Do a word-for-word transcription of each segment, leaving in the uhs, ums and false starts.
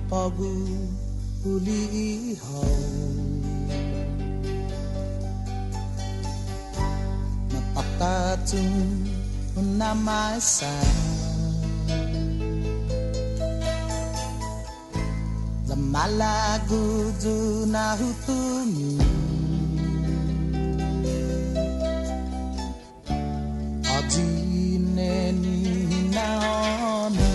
på'go hu li'e' hao. Matåtå'chong na maisa. Ya malago' yu' na hu tungo'. Ayu i neni na ha'åni.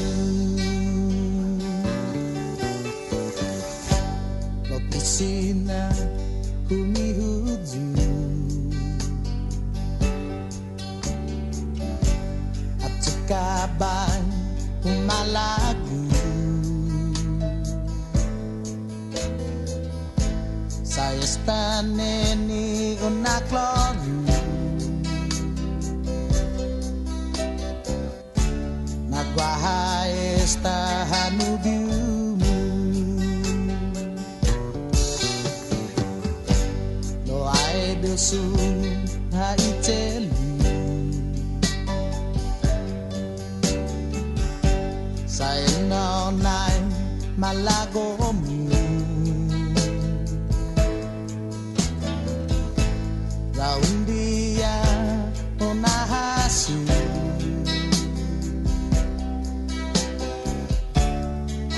Lao ti siña kumihuyu. Achokka' bai hu malago'. Sa' esta neni un na'klålu. Na guaha esta ha nobiu-mu. Lao ai dosiña ha i che'lu. Sa' enao nai malago'-mu. Ya un diha un na'hasso.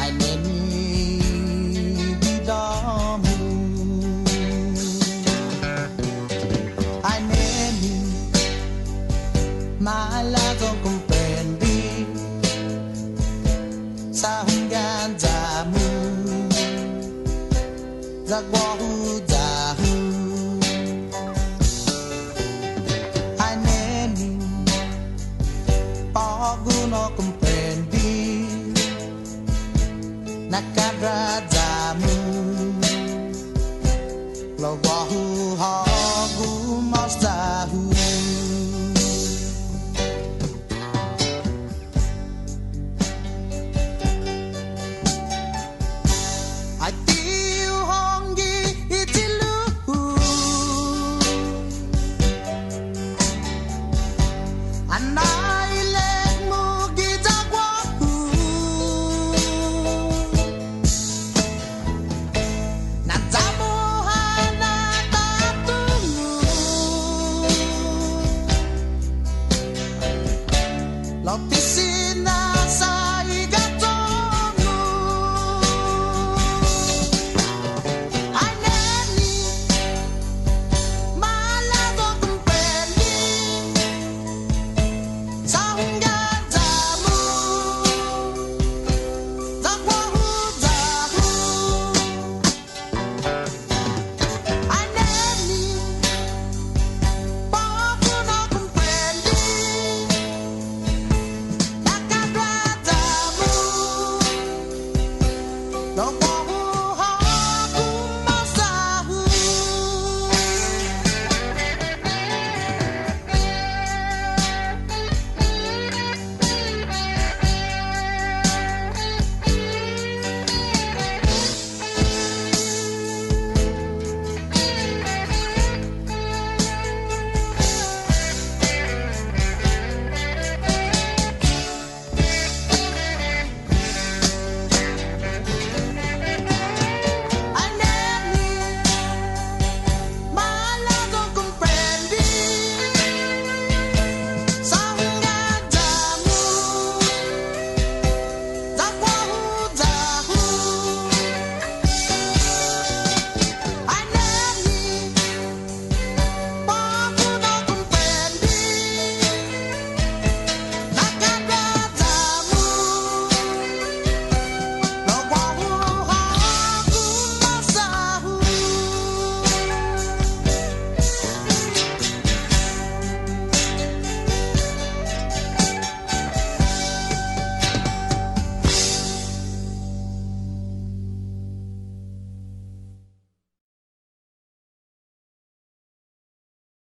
Ai neni bidå-mu. Ai neni, maila' ya un komprende. Sa' hunggan ya-mu. Ya guåhu ya-hu. Ai neni, på'go no komprende. Na kadra ya-mu. Lao guåhu ha'